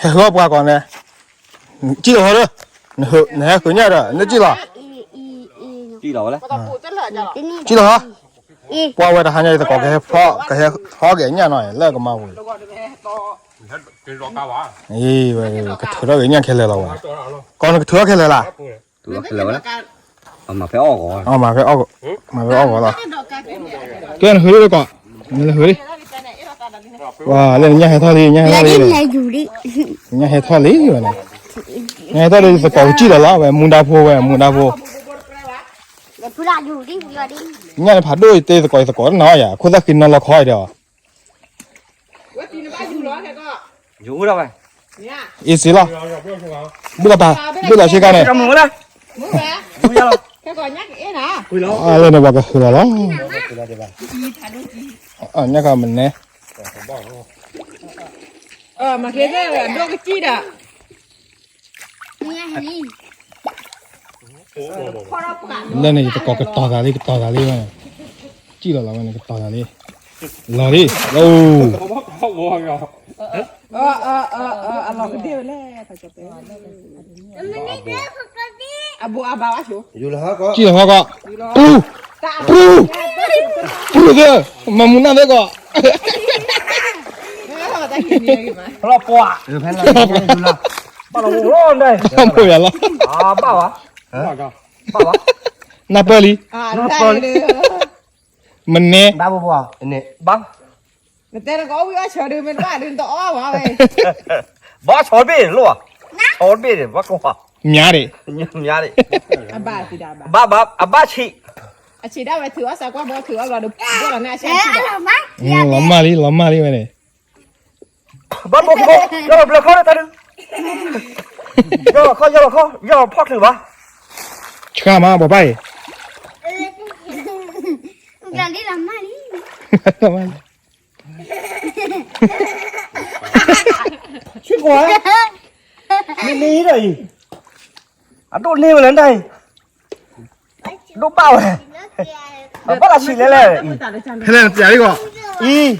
ဟဲဃုအီၣ်ပှၤကီးန့ၣ်, ကံၣ်လီၤဟီဒီး, နဟဲဃုညၣ်ဒီး နကံၣ်လီၤ, ကံၣ်လီၤဝဲလဲၣ်, ကံၣ်လီၤဟီ, ပှၤဝဲတဟါညါအံၤသကိးကဟဲဖီ, ကဟဲဖီက့ၤညၣ်နီၤ လၢကမၤပူၤ, အံၤဝဲ, ကထုးထီၣ်က့ၤညၣ်ခဲလၢာ်လီၤဝဲ, ကီးနကထုးထီၣ်ခဲလၢာ်လၢ မၤဖဲအီၣ်ဂီၤ, မၤဖဲအီၣ်ဂီၤလီၤ, ကဲနဃုလၢကီး, နလၢဃုလံ, ပှၤလၢနညၣ်ဟဲထီၣ်လံ, ညၣ်ဟဲထီၣ်လံ, ညၣ်ဟဲထီၣ်လံဝဲန့ၣ်, ညၣ်ဟဲထီၣ်လံ သကိးကစံၣ်လီၤလီၤ ဝဲမူဒါဖိဝဲ မူဒါဖိ, ညၣ်န့ၣ်ဖးဒိၣ်တဲသကိးသကိးတနီၤယၤ ခိၣ်သၣ်ဃံနီၤလီၤခီအံၤဒီး ယူၤဝဲ, အ့စ့လီၤ, ဘုလီၤတၢ်, ဘုလီၤဆ့ကၤန့ၣ်, အလၢန့ၣ်ပှၤကဃုလီၤလီၤ, ညၣ်ခါမနဲ, မၤက့ၤဒိၣ်ကစံၣ်ဒီး လၢန့ၣ် ယသကိးကတီၤသးလံ ကတီၤသးလံဝဲန့ၣ်, ကံၣ်လီၤလီၤဝဲန့ၣ် ကတီၤသးလံ, လီၤလံ, အိၣ်, အလီၤကဒ့ဝဲလဲၣ်, အဘိးအဘၣ်ဝဲဆိ, ကံၣ်လီၤဟီကီး, ပူၤ, ပူၤ, ပူၤသၢ, မၤမူနၢ်သၢကီး, လီၤပှၤ, ဘၣ်လီၤ, ဘၣ်လီၤ, ဘၣ်လီၤ, နၢ်ပၢၢ်လံ, မနဲ, ဘၣ်, နတဲနကအီၣ်ဝံၣ်အီၣ်ဆၢဒုး မ့ၢ်တဘၣ်ဒုး နတအီၣ်ဘၣ်ဝဲ, ဘၣ်ဆီတဘ့ၣ်လိၣ်, ဆီတဘ့ၣ်ဒံး ဘၣ်ကိး, မၠါဒံး, မၠါဒံး, ဘၣ်, အဘၣ်ဆံး, အဆံးဒၣ်ဝဲထုးအီၣ်စးကွၢ်ဘီ ထုးအီၣ်ဘျီဒီး ဘၣ်လီၤန့ၣ်အဆံး, လီၤမၢ်လံ လီၤမၢ်လံဝဲန့ၣ် ဘၣ်ဘိခံဘိ, ယလီၤဘျၢခီလၢတၢ်ဒု, ယလီၤခီ ယလီၤခီ ယလီၤဖီၣ်ချုးဘၣ်, ဆှါမး ပှၤဘၣ်အံၤ, ဆံးကိး, မ့ၢ်န့ၢ်ဒီးအံၤ, အဒိၣ်န့ၢ်ဝဲလၢတၢ်အံၤ ဒိၣ်ဘၣ်ဝဲ, အဘၣ်လၢဆံးလဲၣ်လဲၣ်, ဖဲလဲၣ်နပျးလံဂီၢ်,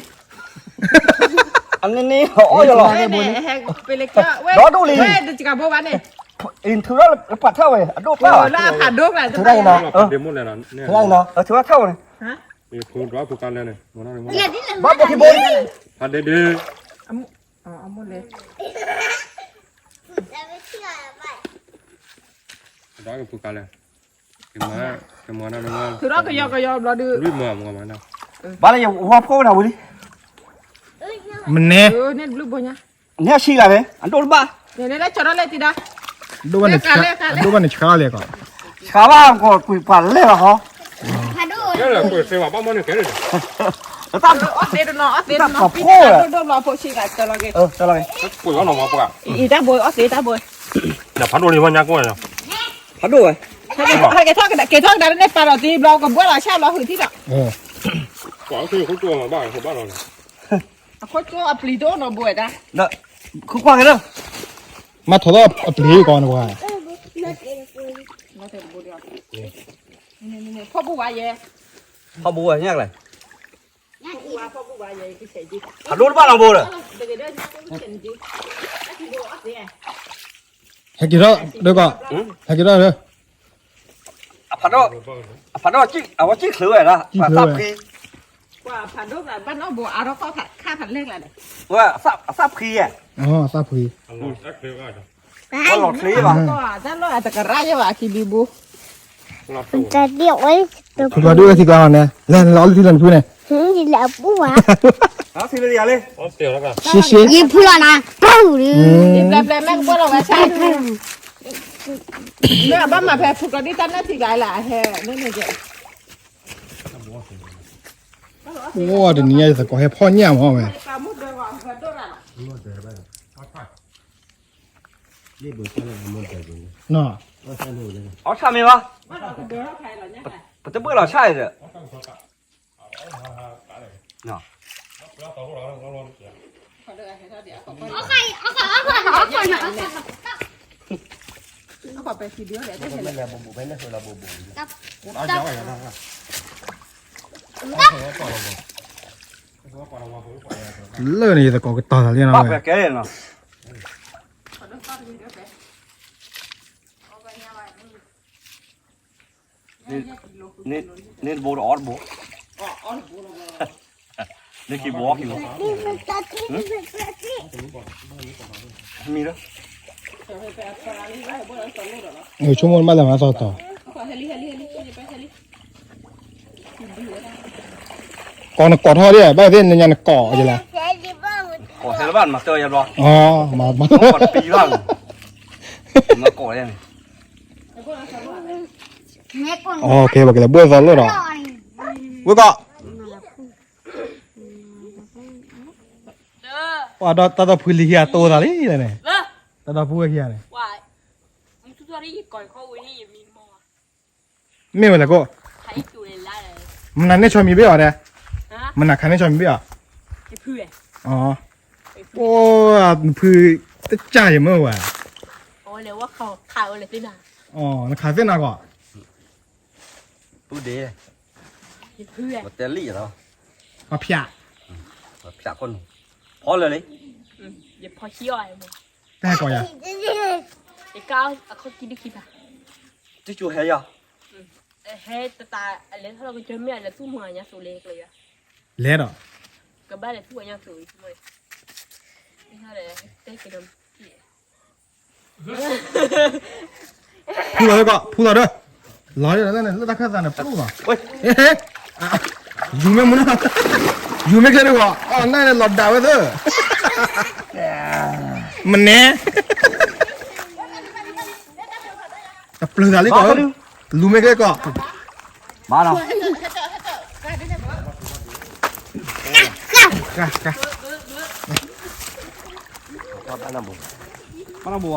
အံၤ, အန့ၣ်န့ၣ် အီၣ်ယလီၤ, ဒီဒိၣ်လံ, အံၤထုးထီၣ်လၢပာ်ထၢၣ်ဝဲ အဒိၣ်ဘၣ်ဝဲ, ထုးထီၣ်အံၤနီၤ, ထုးထီၣ်အံၤနီၤ, ထုးထီၣ်ထၢၣ်ဝဲန့ၣ်, ဘၣ်ဘိခံဘိ, ဖးဒဲဒဲ ထုးထီၣ်ကယီကယီဘျီဒုး, ဘၣ်လၢယဝီဖိဝဲဒၣ်ဝံၤလံ, မနဲ, န့ၣ်ဆံးလၢ်န့ၣ် အဒိၣ်တဘၣ်, ဒိၣ်ဘၣ်န့ၣ်ဆှါလဲၣ်ကီး, ဆှါဘၣ်ကီးကွံာ်ပှၤလဲၣ်လီၤဟီ, တၢ်ပှၤဖိဝဲ, အီၣ်သ့တနီၤ အီၣ်သ့တနီၤ ပှၤဖိဝဲ, တၢ်ဘိအီၣ်သ့တၢ်ဘိ, ဖးဒိၣ်လံဝဲညါကိး, ဖးဒိၣ်ဝဲ, ကဲထီၣ်ကဒါန့ၣ် ပာ်ဒီးသံဘျီ ကဘှၢလီၤဆၣ်ဘျီ ဟုၣ်ထံၣ်ဒီး, အခိၣ်ကၠိအပျံၤတအိၣ်နီတဘိဝဲဒၣ်, ခိၣ်ခွါက့ၤလၢ, မၤထီၣ်ထီၣ်အပျံၤကီးန့ၣ်ပှၤ, ဖီၣ်ဘူဝဲယဲ, ဖီၣ်ဘူဝဲညါကလဲၣ်, ဖးဒိၣ်တဘၣ်နီတဘိဒီး ဟဲက့ၤထီၣ်ဒီးကီး, ဟဲက့ၤထီၣ်ဒီး, အဖးဒိၣ်, အဖးဒိၣ် အဝဲကံၣ်ချုးဝဲဒၣ်, ကံၣ်ချုးဝဲ, ပှၤသးဖှံ, ပှၤဖးဒိၣ်သးဘၣ်နီၢ်ဘိ အါထီၣ်ခီၣ်ခါဖးလဲၢ်ကျါန့ၣ်, ဝဲအသၣ်ဖှံဧါ, အသၣ်ဖှံ, ဝဲလီၤချ့ဘၣ်, တၢ်လီၢ်အတကရၢ်ယဲဘၣ် ခံဘံဘူ ဖုဖးဒိၣ်ဝဲထံကျါဟီန့ၣ် လဲၤလီၤအီၣ်လၢထံလီၤနဖုန့ၣ်, ရှဲရှဲ, ယဖုလီၤနၤ, ပျဲပျဲမ့ၢ်ကဘၣ်လီၤဝဲဆၣ်, မ့ၢ်အဘၣ်မၤဖဲဖုကျီဒ်တၢ်နၢ်ထံကျါလၢအဟဲန့ၣ်န့ၣ်ကဲ, အိၣ်တနံၤညါယသကိးဟဲဖီၣ်ညၣ်မးဝဲ, အီၣ်ဆၣ်မ့ၢ်ဘၣ်, ပတဘၣ်လီၤဆၣ်အံၤဒီး, အ လၢန့ၣ်ယသကိးကတီၤသးလံနီၤဝဲ, န့ၣ်တဘိဒီးအီၣ်တဘိ, န့ၣ်ခံဘိအီၣ်ခံဘိ, မံၤလၢ ဆိကမိၣ်နဘၣ်လဲၤမၤသီတီၤ ကိးနကိးထီၣ်ဒ်ဘၣ်သ့ၣ်နညါနကိးယလၢ, ကိးထဲလၢဘၣ်မၤတၢ်ယဘျီ, အီ မၤ မၤတပံၤဘၣ်, နကိးန့ၣ်, ပကလဲၤဘှဲၣ်သီလိၣ်ဒီး, ဝ့ၢ်ကီး, ပှၤဒီးတၢ်သီဖုလံၤခံဂၤတိၢ်သးလံန့ၣ်, တၢ်သီဖုဝဲခံဂၤန့ၣ် မ့ၢ်ဝဲလဲၣ်ကိး, မနၤန့ၢ်ဆီမံၤဘ့ၣ်အီၤဒဲ, မနၤခးန့ၢ်ဆီမံၤဘ့ၣ်အီၤဒဲ, အိၣ်, ဖု, တကၢ်ယမ့ၢ်ဝဲ, နခးသ့ၣ်နၤကီး, ပူၤဒ့, ပတဲလံလီၤ, မဖျး, မဖျးခိၣ်နူာ်, ဖီလၢာ်လံ, တဟဲကီးယၤ, တကၢ်, တကၠိဟဲယၤ, ဟဲတတး, လဲၤထီၣ်လီၤကစၢၢ်မ့ၢ်လဲၤသူၣ်မၤညါသိးလဲၤကျဲၤယၤ, လဲၤဒီး, ကဘၣ်လဲၤသူၣ်မၤညါသိး, တဲကဒီး ဖူလီၤဒီးကီး, ဖူလီၤဒီး, လီၤလၢတၢ်ခၢၣ်သးန့ၣ်ပျိၣ်လီၤ, ယူၤမ့ၢ်မူနီၤ, ယူၤမ့ၢ်ကျဲဒီးကီး, အီၣ်နၢ်န့ၣ်လီၤဒၣ်ဝဲသၢ, မနဲ, တပျုၤသးလံကီး, လူၤမ့ၢ်ကျဲကီး, မၤနီၤ ထီၣ်ပၠးလံကီး, ဘၣ်အိၣ်ဘှ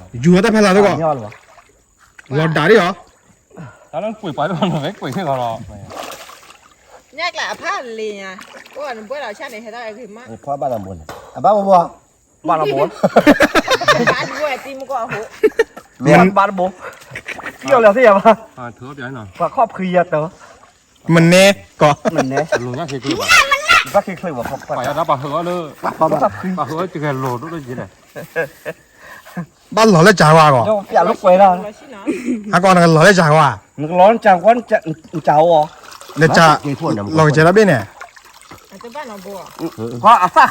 ီ, ယူၤဝဲတၢ်ဖဲလာ်သ့ကီး, လီၤဒၣ်ဒံးအီၤ, တၢ်လၢကွံာ်ပှၤလၢကွံာ်သ့ကီးလီၤ, ညၣ်ကျးအဖးလံၤညါ, အိၣ်နဘှဲၣ်လီၤဆၣ်န့ၣ် ဟဲတၢ်ဂ့ၤမး, ဖီဘၣ်တဘိန့ၣ်, အဘၣ်ဘိဘိ, ဘၣ်တဘိ, ဘၣ်တဘိ, ဘၣ်တဘိ, ထံၣ်အီၤလၢသ့ၣ်ယၤဘၣ်, ပှၤခီၣ်ဖံးယၤတၢ် မနဲကီး, မနဲ, ဘၣ်ခဲချ့ဘၣ်, ပှၤယၤတၢ်ပှၤဟၢအီၤလၢ, ပှၤဟၢအီၤတဂဲၤလိာ်ဒိၣ်ဒိၣ်ယဲလဲၣ်, ဘၣ်လီၤလၢကၢဝါကီး, ပျးလိာ်ကွဲလီၤ, အကီးနကလီၤလၢကၢဝါ, နကလီၤနကၢဝါ, နကၢဝါ, လီၤကစဲးတၢ်ဘ့ၣ်န့ၣ်, အသၣ်ဃၢၤအီၤ, ဃၢၤ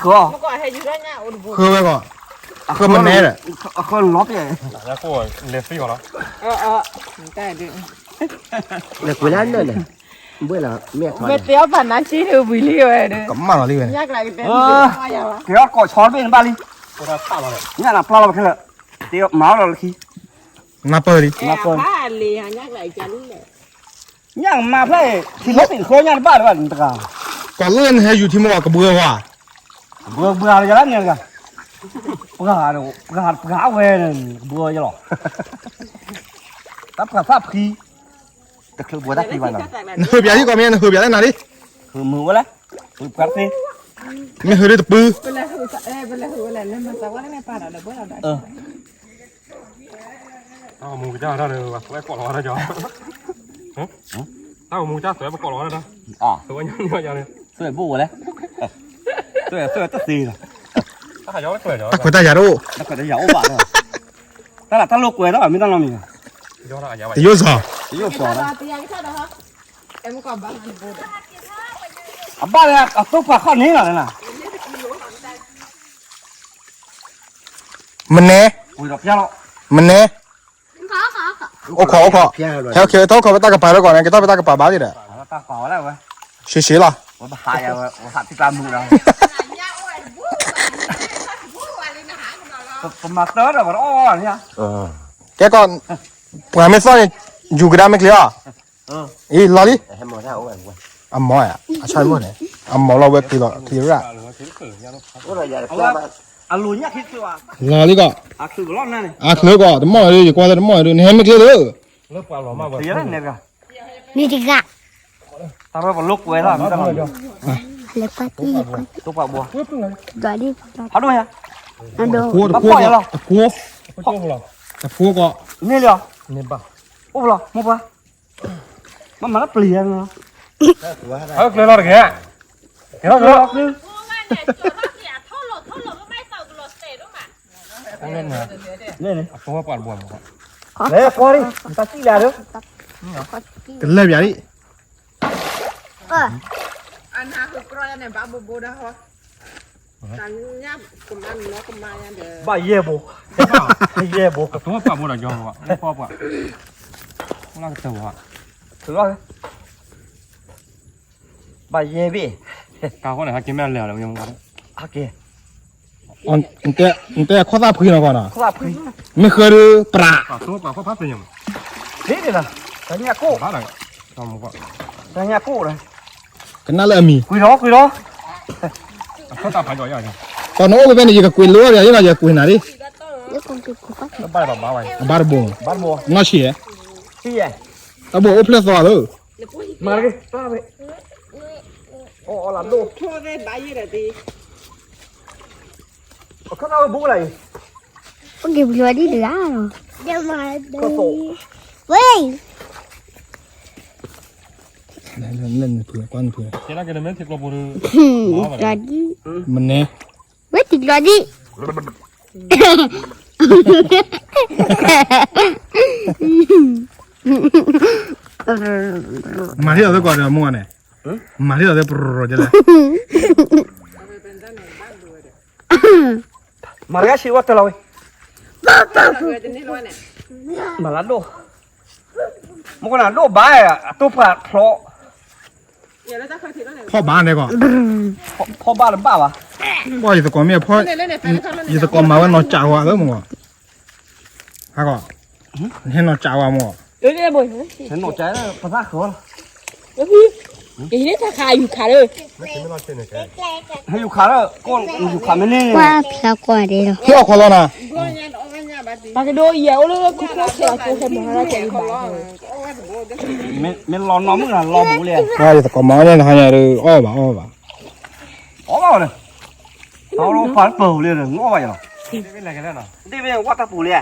ဝဲကီး, ဃၢၤမနဲဒီး, လဲၤသံအီၤလီၤ, လဲၤကွံာ်လၢနၢ်န့ၣ်, ဘှဲၣ်လီၤမ့ၢ်အထီ, မ့ၢ်တဲအီၣ်ပာ်နါဆံးဒီးဝံၤလံဝဲ, ကမၣ်လီၤလံဝဲ, က့ၤအီၣ်ကိးဆီတဘ့ၣ်နဘၣ်လံ, ညၣ်နပျီလီၤခဲလၢာ်, တဲမၤအီၣ်လီၤလၢခံ, နပၢၢ်လံ, နပၢၢ်, ညၣ်မၤဖျၢၣ်, ထံလီၤပ့ၣ်တဃိညၣ်တဘၣ်လၢၤဘၣ်နတဂၤ, ကီးလၢနဟဲယူၤထံမိၢ်ကဘှၢဝဲ, ကဘှၢဘှၢလၢယၤလၢန့ၣ်တဂၤ, ပှၤ, ပှၤ, ပှၤဝဲန့ၣ် ကဘှၢယလီၤ, တၢ်ပှၤသၣ်ဖှံ, တချုးဘှၢတၢ်ဖှံဘၣ်နီၤ, နဟၢပၠးဟံၣ်ကီးမ့ၢ်နဟၢပၠးလၢနၤလံ, မုာ်ဝဲလဲၣ်, ပှၤသ့, မ့ၢ်ဟၢဒ်တပူၤ, တၢ်မူကစၢ်တၢ်ဒီး ပှၤကိးလီၤဝဲဒၣ်, တၢ်မူကစၢ်သွဲပကိးလီၤဝဲဒၣ်, သွဲညါန့ၣ်, သွဲဘိၣ်ဝဲလဲၣ်, သွဲသွဲတသ့လီၤ, တၢ်ခွဲးတၢ်ယာ်တအိၣ်, တၢ်ခွဲးတၢ်ယာ်အိၣ်ဘၣ်ဒီး, တၢ်လၢတၢ်လိာ်ကွဲတၢ်မ့ၢ်တၢ်နီတမံၤ, တယိၣ်စီၤ, တယိၣ်စီၤ, အဘၣ်လၢအတိၢ်ပှၤခီၣ်န့ၣ်လီၤ, မနဲ, မနဲ, အိၣ်ခိးအိၣ်ခိး, ဟဲအိၣ်ခိးဝဲတၢ်ကပၤဒီးကီးန့ၣ် က့ၤထီၣ်ဖဲတၢ်ကပၤဘၣ်သ့ၣ်ဒီး, ရှဲရှဲလီၤ, ကဲကီး, ပှၤမ့ၢ်သီၣ်န့ၣ် ယူၤကဒါမ့ၢ်ချ့အီၤ, အံၤလီၤလံ, အမီၢ်, အဆၣ်န့ၣ်, အမီၢ်လီၤဝဲချ့လီၤချ့ရၣ်, လီၤလံကီး, အချုးကီး တမီၢ်ဒုး ယကွၢ်လၢတမီၢ်ဒုး နဟဲမ့ၢ်ချ့လၢ မ့ၢ်တဂၤ, တၢ်ပလိာ်ကွဲလီၤ, လဲၤကွၢ်တံၢ်, ဟးဒိၣ်ယၤ, တဖိ, တဖိကီး, တဖိကီး, န့ၣ်လီၤ, အိၣ်ဖျီ, မိၢ်ပှၢ်, မ့ၢ်မၤလၢပျံၤဧါနီၤ, ဟဲကျဲလီၤတက့ၢ်, ကဲလီၤကဲလီၤ, လဲၣ်န့ၣ်, အဖိပှၤတဘိ, လဲၣ်ကွၢ်လံ, တၢ်စံၣ်လၢဒၢ, ကလဲၣ်ပၠးလံ, ဘၣ်ယဲၢ်ဘိ, ယဲၢ်ဘိ, အဖိပှၤဘိဒီးယီၤလီၤ, လၢဖီပှၤ, လၢကတၢၢ်ဘၣ်, ဘၣ်ယဲၢ်ဘ့ၣ်, တၢ်ဃီန့ၣ် ဟဲက့ၤမ့ၢ်လဲၤလီၤ, ဟဲက့ၤ နတဲခီၣ်သၣ်ဖှံနီၤကီးနီၤ, မ့ၢ်ဃၢဒုးပြး, န့ၣ်လီၤ, တၢ်ညၣ်ကိၣ်, တၢ်ညၣ်ကိၣ်, ကနၣ်လၢအမံၤ, ကွံာ်လီၤကွံာ်လီၤ, ကီးနအိၣ်ဖဲဖဲန့ၣ် ယကကွံာ်လိယၤ, ယကကွံာ်နၤလံ, အဘၣ်တဘိ, နီၢ်ဆံး, တၢ်ဘိအိၣ်ဖျဲၣ်သီလၢ မၤတဂ့ၤ, အီၣ်လၢဒိၣ်, အခီၣ်သၣ်ဝဲဘူးလၢအံၤ, ပက့ၤပျီၤဒ်တဂၤလီၤ, ဝဲ, လၢနဖုကွၢ်နဖု, မနဲ, ဝဲတံၤကျီဒံး, မၤထံၣ်လီၤသကိးဒီးမူန့ၣ်, မၤထံၣ်လီၤသပရူၤရူၤဒ်လဲၣ်, မၤလၢဆံးဝဲတလီၤဝဲ, မၤလၢဒိၣ်, မ့ၢ်ကနၣ်ဒိၣ်ဘၣ်, အတိၢ်ပှၤဖျီ, ဖီၣ်ဘၣ်န့ၣ်ကီး, ဖီၣ်ဘၣ်တဘၣ်ဘၣ်, ယသကိးမ့ၢ်ဖီၣ်, ယသကိးမၤဝဲနီၢ်ကၠးဝဲလၢမ့ၢ်, ဟဲကီး, ဟဲနီၢ်ကၠးဝဲမ့ၢ်, ဟဲနီၢ်ကၠးပသးဃၢၤလီၤ, ဟဲယူၤခးလၢ, ဟဲယူၤခးလၢ, ကီၢ်ယူၤခးမ့ၢ်န့ၣ်, ကွၢ်ဖျါကွၢ်ဒဲးလီၤ, ဟဲအီၣ်ခီလီၤနၤ ပှၤကဒိယဲၢ်အိၣ်လၢခိခိၣ်ဆဲးအကျိၤဟဲမၤဟါလၢကဲၤလံဘၣ်, မ့ၢ်လီၤနီၢ်မုၣ်နၤလီၤဘူးလဲၣ်, ပှၤယသကိးမၤအီၣ်န့ၣ် နဟါညါဒုး အီၣ်ဘၣ်အီၣ်ဘၣ်, အီၣ်ဘၣ်အီၣ်ဒီး, အီၣ်လၢပှၤလၢပၢၤပူၤလံဒီး နအီၣ်ဘၣ်ယၤလီၤ, ဒ်မ့ၢ်ဝၣ်တၢ်ပူၤလံ,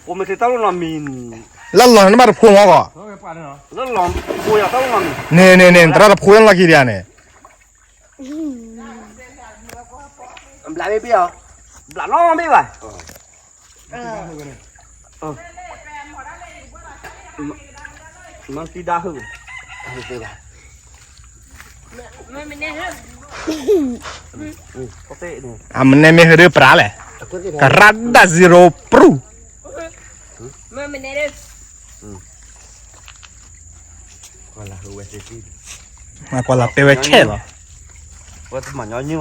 အိၣ်မ့ၢ်တၢ်လိၣ်နီတမံၤ, လၢလီၤနဘၣ်တဖိမီၢ်ဂီၢ်, လၢလီၤဖိယၤတၢ်လိၣ်နီတမံၤ, န့ၣ်န့ၣ်န့ၣ် သရၣ်တဖိလၢလီၢ်ခံဒံးဧါန့ၣ် ဘျးဘ့ၣ်ဘ့ၣ်အီၤ, ဘျးနီၣ်ဘ့ၣ်ဘၣ်, မၤသံဒါဟုၣ်, အမနဲမ့ၢ်ဟဲဒုးပြးလဲၣ်, ကရၣ်ဒၣ် zero ပြူၢ် ကွၢ်လၢ်တဲဝဲဆဲးလီၤ, မ့ၢ်ညီ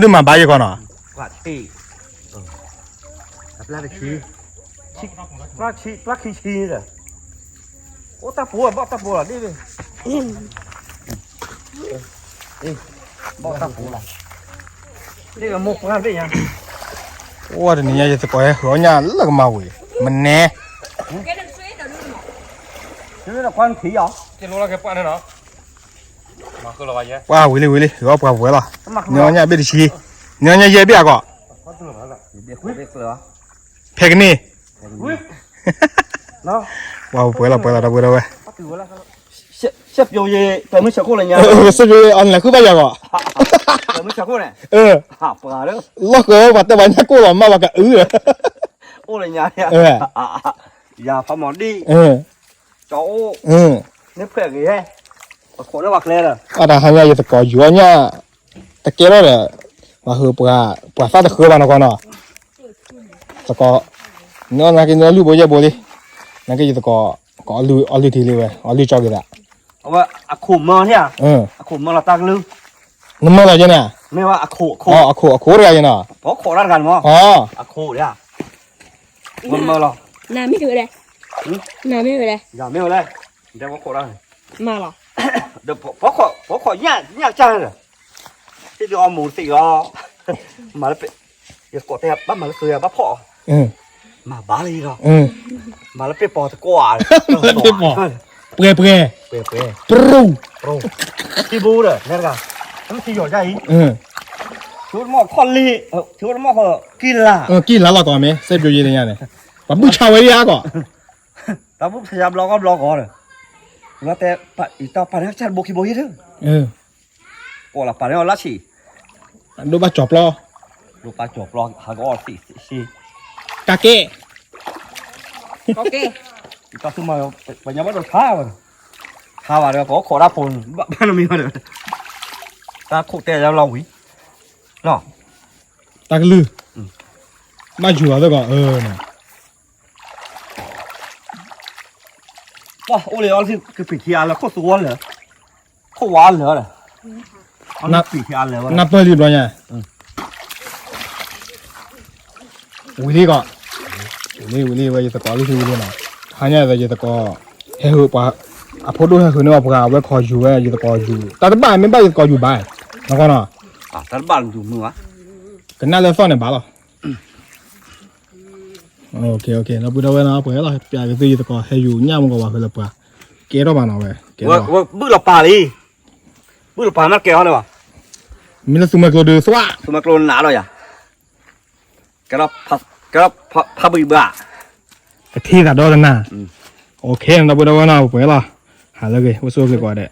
ဒုးမၤဘၣ်ယဲၢ်ကီးနီၤ, ပျၢ်ခံဆံဒီး, အိၣ်တၢ်ပူၤဘၣ်တၢ်ပူၤလီၤဒ်, ဘၣ်တၢ်ပူၤလီၤ, ဒ်မိၢ်ပှၢ်ဘ့ၣ်ညါ, အိၣ်တနံၤညါယသကိးဟဲဃုာ်အီၣ်ညၣ်လၢကမၤဝံၤ, မနဲ ကွၢ်ဝံၤလံဝံၤလံ ဂီၤပှၤပှဲၤလီၤ, နအီၣ်ညၣ်ဘ့ၣ်တဆံ, နအီၣ်ညၣ်ယဲၢ်ဘ့ၣ်အကီး, ဖဲကန့ၣ်, ပှၤပှဲၤလီၤပှဲၤလီၤ ဒီပုၢ်ဒီဝဲၢ်, စက်ပြုတ်ရေး တမုၢ်ဆၢခိၣ်လၢညါ, စက်ပြုတ်ရေး အီၤလဲၤဃုဘၣ်ယၤဂီၢ်, တမုၢ်ဆၢခိၣ်န့ၣ်, ပှၤလၢ, လီၢ်ဃၢၤပှၤတဲပှၤညၣ်ကိၣ်လီၤမၢ်ပှၤကအု, အိၣ်လၢညါ, ယၤဖးမီၤဒံၣ်, ကၠီအိၣ်, န့ၣ်ဖှဲးဂ့ၤ, ပခိးလၢပှၤကျဲလီၤ, အတၢ်ဟါညါယသကိးယူၤအီၣ်ညၣ်, တကဲထီၣ်ဒီး, ပှၤဟုးပှၤ, ပှၤသၣ်တဃၢဘၣ်နီၢ်ကီၢ်နီၤ, သကိး, နအီၣ်နာ်က့နအီၣ်လုၢ်ဘိယဲၢ်ဘိလံ, နာ်က့ယသကိး, ကအီၣ်လုၢ်ထံလံဝဲ အီၣ်လုၢ်ကၠီက့ၤသး, အဝဲအခိၣ်မၢထံၣ်ဧါ, အခိၣ်မၢလီၤတၢ်ကလုၢ်, နမၢလီၤယဲၢ်န့ၣ်, မ့ၢ်ဝဲအခိၣ်, အခိၣ်တဂၤယဲၢ်နီၤ, ပခိးတၢ်တဂၤန့ၣ်မး, အခိၣ်ဒၣ်, ဝဲမၢလီၤ, နမ့ၢ်ဝဲလဲၣ်, နမ့ၢ်ဝဲလဲၣ်, ယမ့ၢ်ဝဲလဲၣ်, တဲပခိးတၢ်, မၢလီၤ, ပခိးညၣ်ညၣ်ကၢ်ဒီး, ဟ့ၣ်ဒုးအီၣ်မူတသ့လီၤ, မၤလၢပ ယသကိးတဲဘၣ်မၤလၢသုဘၣ်ဖီၣ်, မၤဘၣ်လံလီၤ, မၤလၢပ့ၢ်ပီၤတကွၢ်, ပှဲၤပှဲၤ, ပှဲၤပှဲၤ, ပရူၢ်, ပရူၢ်, ထံဘိဒီး နဲတဂၤ, ထံယီၤဒ်အံၤ, ဆိတမီၢ်ခီၣ်လ့ၣ်, ဆိတမီၢ်ခီၣ်ကံၢ်လါ, ကံၢ်လါလီၤကီးမ့ၢ် စဲပျိယဲၢ်လၢညါန့ၣ်, ပှၤဘုၣ်ဆါဝဲဒ်အါကီး, တၢ်ဘူၣ်ဖဲယါဘျီဂီၢ်ဘျီဂီၢ်ဒီး, ယတဲ, ယတၢ်ပာ်န့ၢ်ဆၣ်တဘိခံဘိယ့ၣ်ဒီး, ပှၤလၢပာ်န့ၢ်အီၤလၢဆံး, ဒိၣ်ဘၣ်ကၠီၤပျီ, ဒိၣ်ဘၣ်ကၠီၤပျီ ဟးကအီၣ်သ့ၣ်သ့ၣ်, တၢ်ကဲ, တၢ်သူမၤ, ပညါဘၣ်ဒီးဆါဘၣ်ဒီး, ဆါဘၣ်ဒီး ပှၤခိးတၢ်ဖိ, ဘၣ်နမံၤဘၣ်ဒီး, တၢ်ခိးတဲယါလီၤဝံၤ, နီၤ, တၢ်ကလုၢ်, ဘၣ်ယူၤအီၤသ့ၣ်ကီး, ပှၤအိၣ်လၢအီၤကပံာ်ခံအါလၢ ခိၣ်သူဝါလၢာ်, ခိၣ်ဝါလၢာ်ဒီး, ပံာ်ခံအါလၢာ်ဝဲ နၢ်ပၢၢ်လံဘျီညါ, ဝံၤလံကီး, ဝံၤလံ ဝံၤလံဝဲ ယသကိးလၢဟံၣ်ဝံၤလံနီၤ, ဟါညါယသကိး, ဟဲဟုးပှၤ, အဖိဒိၣ်ဟဲဟုးန့ၢ်ပှၤ အဝဲခီယူၤဝဲ ယသကိးယူၤ တၢ်တဘၣ်မ့ၢ်ဘၣ်ယသကိးယူၤဘၣ်, နကီးနီၤ, ကနၣ်လၢသီၣ်န့ၣ်ဘၣ်လီၤ. ဒီပုၢ်ဒီဝဲၢ်နီၤ ပှဲၤလီၤ ပျးက့ၤသုယသကိး ဟဲယူၤညၣ်မုၢ်ကီးဝဲဖဲလၢပှၤ, ကဲထီၣ်ဘၣ်နီၤဝဲ, ကဲထီၣ်ဘၣ်, ဘုၣ်လီၤပာ်လံ, ဘုၣ်လီၤပာ်မ့ၢ်ကဲထီၣ်လၢၤဘၣ်, မ့ၢ်လၢသူမွဲကျိဒုးသွၣ်, သူမွဲကျိနးလီၤယၤ, ကဲထီၣ်, ကဲထီၣ်ဖးဘံၣ်ဘၣ်, ကထံၣ်သးဒီတနၤ, အိၣ်ခ့ ဒီပုၢ်ဒီဝဲၢ်နီၤ ပှဲၤလီၤ, ဟးလၢဂ့ၤ အိၣ်ဆူၣ်အိၣ်ချ့ကိးဂၤဒဲး.